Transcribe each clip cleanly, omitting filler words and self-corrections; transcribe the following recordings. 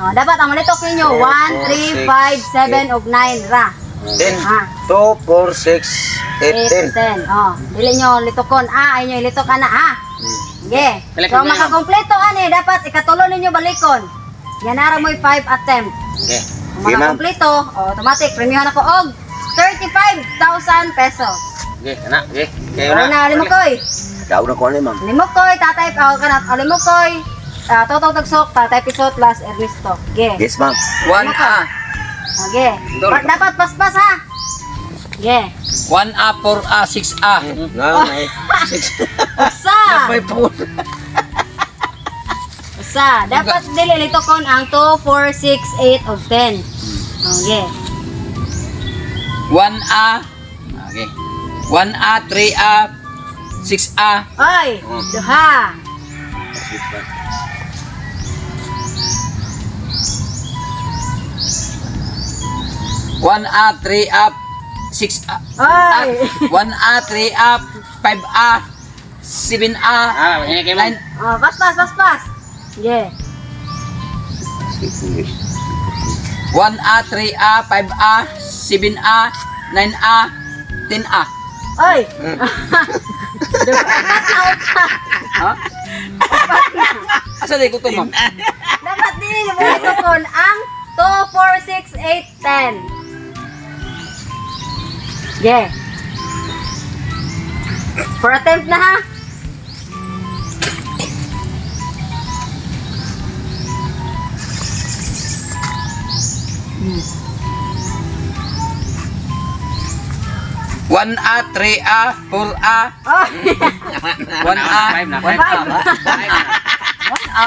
Oh, dapat ang malitok ninyo 1, 3, 5, 7 ug 9 ra. 10. Ha. 2, 4, 6, 8, 8, 10. 10. Oh, dili nyo litokon. Ah, ay nyo ilitok ana ha. Sige. Balik So ninyo. makakompleto ani dapat ikatulo ninyo balikon. Yan ara mo'y 5 attempt. Okay. Kung Sige, ma'am. makakompleto, automatic premyohan ako og 35,000 pesos. Okay, ana, okay. Kayo Kayo na, Limukoy. Daw na ko ani, ma'am. Limukoy, tatay, oh, kanat, oh, Limukoy. Ah, Totong Tagsok, Tatay Pisot, Las Ernesto. Ge. Yes, ma'am. 1A. Okay. Dapat paspas ha. Ge. 1A, 4A, 6A. Na, may 6. Usa. May 4. Usa. Dapat dili litokon ang 2, 4, 6, 8 o 10. Okay. 1A. Okay. 1A, 3A, 6A. Oy, duha. 1A, 3A, 6A. Oy. 1A, 3A, 5A, 7A, Ah, hindi kayo, ma'am. 9. Oh, paspas, paspas. Ge. 1A, 3A, 5A, 7A, 9A, 10A. Oy. Duha na upat. Ha? Asa di ko to, ma'am? Dapat dili mo litokon ang 2, 4, 6, 8, 10. Ge. For attempt na ha. One A, 3A, 4A, Oy. 1A, Five na, 1A, five na. 1A.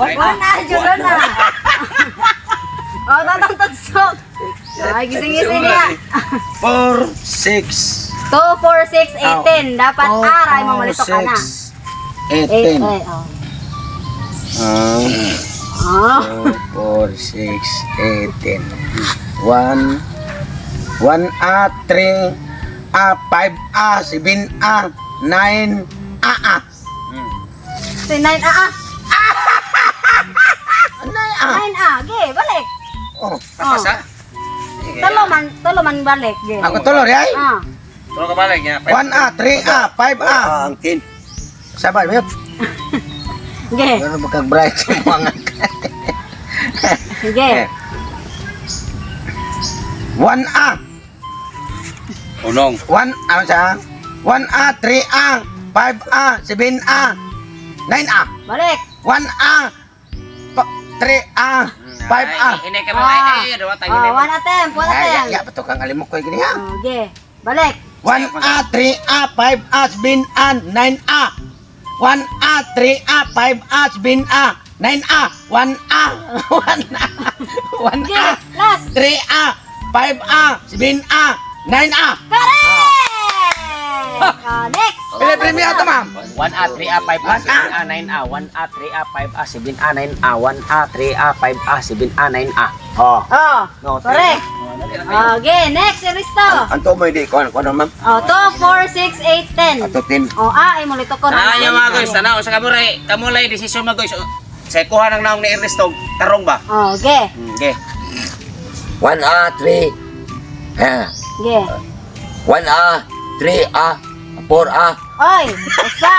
One na, jud na. Oh, tatang tagsok. Ay, gising-gising niya. 4, 6. 2, 4, 6, 8, 10. Dapat aray mo malito ka na. 8, 8, 10. 8, oh. Ah, Oh. 2, 4, 6, 8, 10. 1, 1A, 3, A, 5A, 7A, 9, A, A. So, 9 A, ah. 9 A. 9 A. Ge, balik. Oh, Paspas, ha? Tulo man balik. Ge. ako tulo ay. Ah. Tulo ka balik niya. 1A, 3A, 5A. Ang 10. Sabay, mute. Ge. Ano ba kag bright sa mga Ge. 1A, Unong. 1 A sa 1A, 3A, 5A, 7A, 9A. Balik. 1A, 3A, 5A. Hindi ka, ma'am. Ay, ay, ay, tayo Oh, one attempt, one Ay, ya, attempt. ya, pato kang alimok ko gini ha. Oh, ge. Balik. 1A, 3A, 5A, 7A, 9A. 1A, 3A, 5A, 7A, 9A, 1A, 1A, 1A, Ge, last. 3A, 5A, 7A, 9A. Correct! Ah, next. Pila premium ito, ma'am? 1A, 3A, 5A, 7A, 9A, 1A, 3A, 5A, 7A, 9A, 1A, 3A, 5A, 7A, 9A. Oh. Oh, No, correct. Okay, next, Ernesto. Anto mo hindi ko ano ma'am? Oh, 2, 4, 6, 8, 10. Ato 10. Oh, ah, ay mo lito ko na. Tanaw niyo mga guys, tanaw sa kamulay, kamulay desisyon mga guys. Sa kuha ng naong ni Ernesto, tarong ba? Oh, ge. Okay. 1A 3. Ha. Ge. 1A 3A 4A. Oy, usa.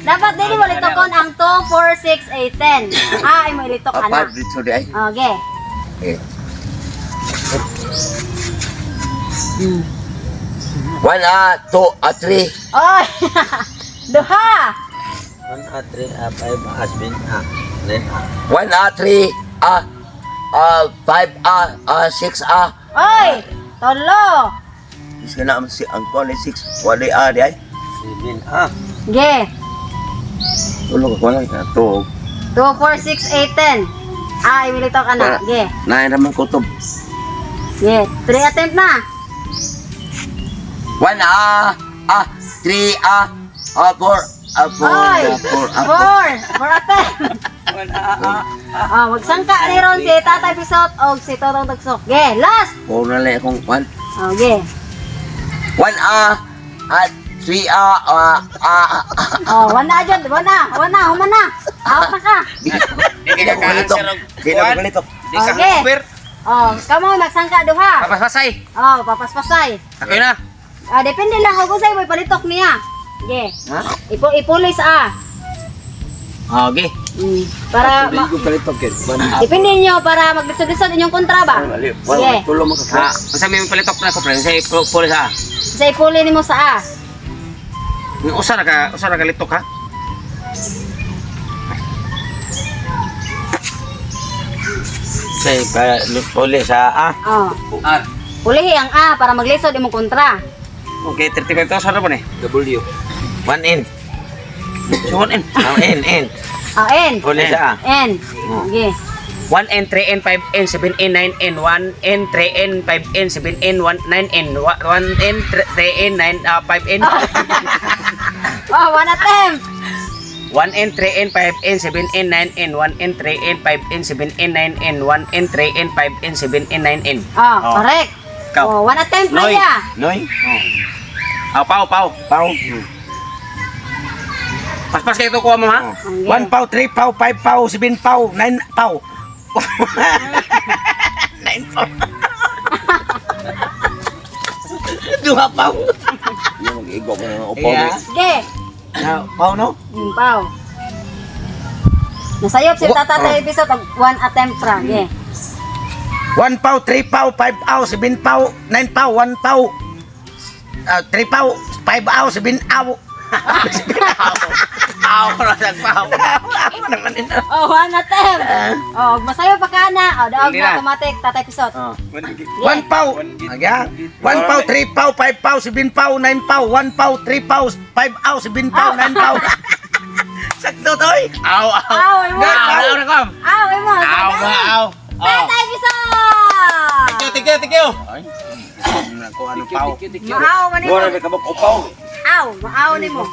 Dapat dili mo litokon ang 2, 4, 6, 8, 10. Ah, ay mo ilitok Ah, ana. 5 dito di ay. Oh, ge. Eh. 1A 2 A 3. Oy. Duha. 1A, 3A, 5A, 7A, 9A. 1A 3 A 5A 6A. Oy, tolo. Is na si ang kuan 6 wala A di ay. 7A. Ge. Tulo ka kuan ka to. 2, 4, 6, 8, 10. Ah, ay mo litok ana. Ge. Nine raman ko to. Ge. 3 attempt na. 1A A 3A A 4 A 4 Oy! A 4 A 4. Four! Four attempt! Oh, magsangka ni ron si Tatay Pisot o si Totong Tagsok. Ge, last! Four na lang akong kwan. Oh, ge. 1A at 3 A, A, A. Oh, 1 A jud, 1 A, 1 A, human na. Out na ka. Di ka ka-answer og Di na ko balitok. Di ka Okay. cover. Oh, kamo magsangka duha. Papaspasay. Oh, papaspasay. Ako na. Ah, depende lang kung unsay mo'y palitok niya. Sige. Ha? Ipuloy sa A. Okay. Para palitok yun. depende niyo para maglisod-lisod inyong kontra ba? Sige. Tulo mo ka. Ha, unsa may palitok na ko pre? Unsay puli sa A? Sa ipuli nimo sa A. Usa ra ka litok ha? Say, pa, puli sa A. Oh. R. Pulihi ang A para maglisod imong kontra. Okay, 35,000 na po ni. W. 1 N. So 1 N. Ang N, N. Oh, N. Puli sa A. N. Sige. 1 N 3 N 5 N 7 N 9 N 1 N 3 N 5 N 7 N 1 9 N 1 N 3 N 9 5 N. Oh, one attempt. 1 N 3 N 5 N 7 N 9 N 1 N 3 N 5 N 7 N 9 N 1 N 3 N 5 N 7 N 9 N. Oh, Oh. correct. Ikaw. Oh, one attempt na Noy. niya. Noy. Ah, pau pau. Pau. Paspas kayo to kuha mo ha. Sige. 1 pau, 3 pau, 5 pau, 7 pau, 9 pau. 9 pau. Duha pau. Yung mag-igo ko ng upo. Yeah. Sige. Na, pau no? Pao. Nasayop si tatay episode og one attempt ra. Sige. 1 pau, 3 pau, 5 pau, 7 pau, 9 pau, 1 pau. 3 pau, 5 pau, 7 pau. Aw, rasag pau. Aw naman ina. Oh, one attempt. Oh, masayo pa ka na. Oh, daog Hindi na na. automatic tatay episode. Oh. 1 pau. Aga. 1 pau, 3 pau, 5 pau, 7 pau, 9 pau, 1 pau, 3 pau, 5 pau, 7 pau, 9 pau. Sakto toy. Aw, aw. Aw, imo. Aw, aw, aw. Aw, imo. Aw, aw. Oh. Tatay episode. Thank you, thank you, thank you. Ako ano pau. Maaw man nimo. Wala na ka upaw. Aw, maaw nimo.